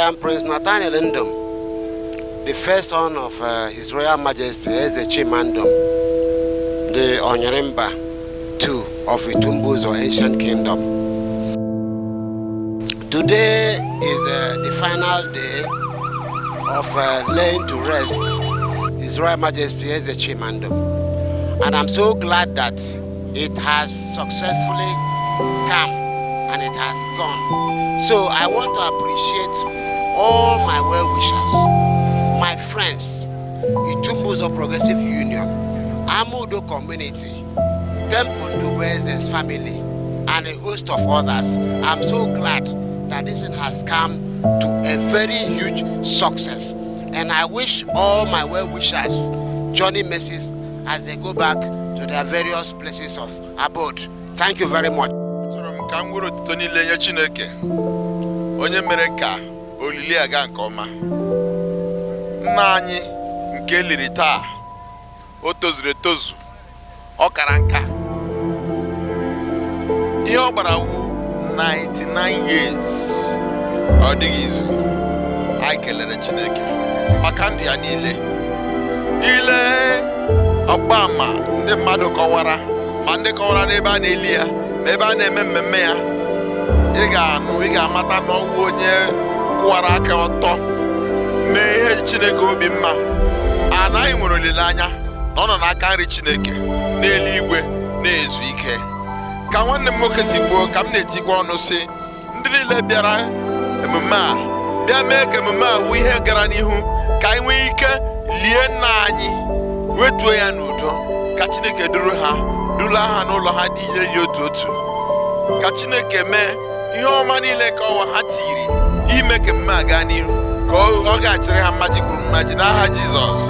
am Prince Nathaniel Ndom, the first son of His Royal Majesty Eze Chima Ndom, the Onyirimba II of Itumbuzo Ancient Kingdom. Today is the final day of laying to rest His Royal Majesty Eze Chima Ndom. And I'm so glad that it has successfully come and it has gone. So I want to appreciate all my well-wishers, my friends, Itumbuzo Progressive Union, Amudo Community, Temple Ndubueze's family, and a host of others. I'm so glad that this thing has come to a very huge success. And I wish all my well-wishers journey mercies as they go back to their various places of abode. Thank you very much. Achọrọ m ka m were otuto niile nye Chineke, onye mere ka olili a gaa nke ọma. Nna anyị nke eliri taa, o tozuru etozu, ọ kara nka. Ihe ọ gbara wu 99 years. Ọ dịghị izu. Anyị kelere Chineke maka ndụ ya niile. Ile ọgbaama ndị mmadụ kọwara, ma ndị kọwara n'ebe a na-eli ya, ma ebe a na-eme mmemme ya, ị ga-anụ, ị ga-amata na ọwụ onye kwụwara aka ọtọ mee ihe Chineke obi mma. Anaghị nwere olileanya na ọ nọ n'aka nri Chineke n'eluigwe na-ezu ike. Ka nwanne m nwoke si kwuo, ka m na-etikwa ọnụ si ndị niile bịara emume a bịa mee ka emume a wụ ihe gara n'ihu, ka anyị nwee ike lie nna anyị, wetuo ya n'udo. Ka Chineke duru ha, dula ha n'ụlọ ha dị ihe dị otu otu. Ka Chineke mee ihe ọma niile ka ọwa ha tiri ime ka emume a gaa n'ihu, ka ọ ga-achịrị ha mmaji kwuru mmaji n'aha Jizọs.